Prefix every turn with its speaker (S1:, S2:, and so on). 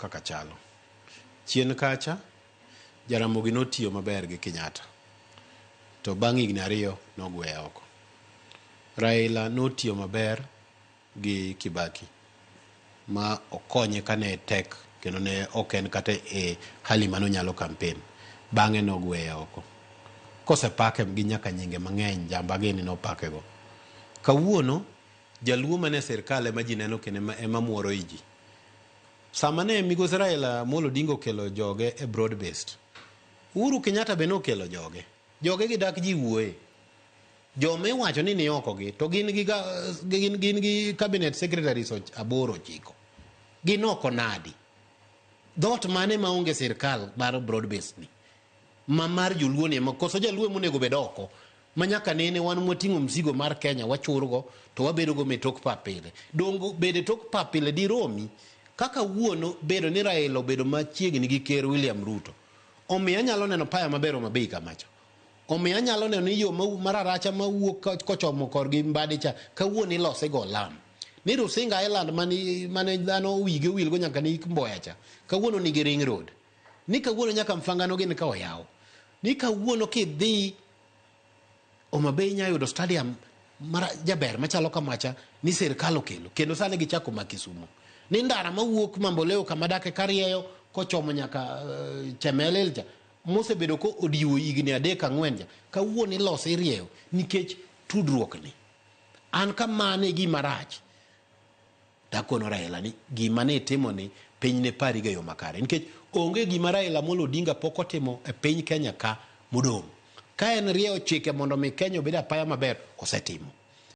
S1: kaka chalo. Chien kacha, Jaramogi notiyo maber gi Kenyatta. To bang' higni 2 nogweye oko. Raila notiyo maber gi Kibaki ma okonye kane tek kendo ne ok en kata e hali mane onyalo campaign. Bang'e nogweye oko. Kosepake gi nyaka nyinge mang'eny, jamba gini nopakego. Kawuono, jaluo mane sirkal ema ji neno kendo ema muoro i ji. Sama ne migosi Raila Amolo Odinga okelo joge e broad based, Uhuru Kenyatta be nokelo joge. Joge gi dak ji wuoye. Joma iwacho ni ni oko gi to gin gi, gin gi cabinet secretaries 8 9. Gin oko nadi? Dhoot mane maonge sirkal mar broad based ni? Ma mar joluo ni ema koso jaluo ema onego bed oko ma nyaka nene wan mwating'o mzigo mar Kenya wachurgo to wabedo go e tok pap pile. Dongo bedo e tok pap pile diromi kaka wuono bedo ni Raila obedo machiegni gi ker William Ruto. Omiyo anyalo neno paya maber Homa Bay kamacha. Omiyo anyalo neno ni yo mararacha mawuok kochomo korgi Mbadi cha kawuono ilose go lam. Ni Rusinga Island mane dhano wigi owilgo nyaka ni Mboya cha kawuono nigi ring road. Ni kawuono nyaka Mfangano gin ka oyaw. Ni kawuono kidhi Homa Bay inya yudo stadium mara jaber machalo kamacha ni sirkal okelo kendo sani gichako ma Kisumu. Ni ndara mawuok Mamboleo kama dake karieyo kochomo nyaka Chemelil cha mosebedo ko odiwo higni 3 4 cha kawuono ilose irieyo nikech tudruok ni. An ka mano e gima rach takono Raila ni gima ne itimo ni piny ne pari ga yo makare nikech onge gima Raila Amolo Odinga pok otimo e piny Kenya ka modong'. Ka en rieyo chike mondo mi Kenya obed apaya maber osetimo.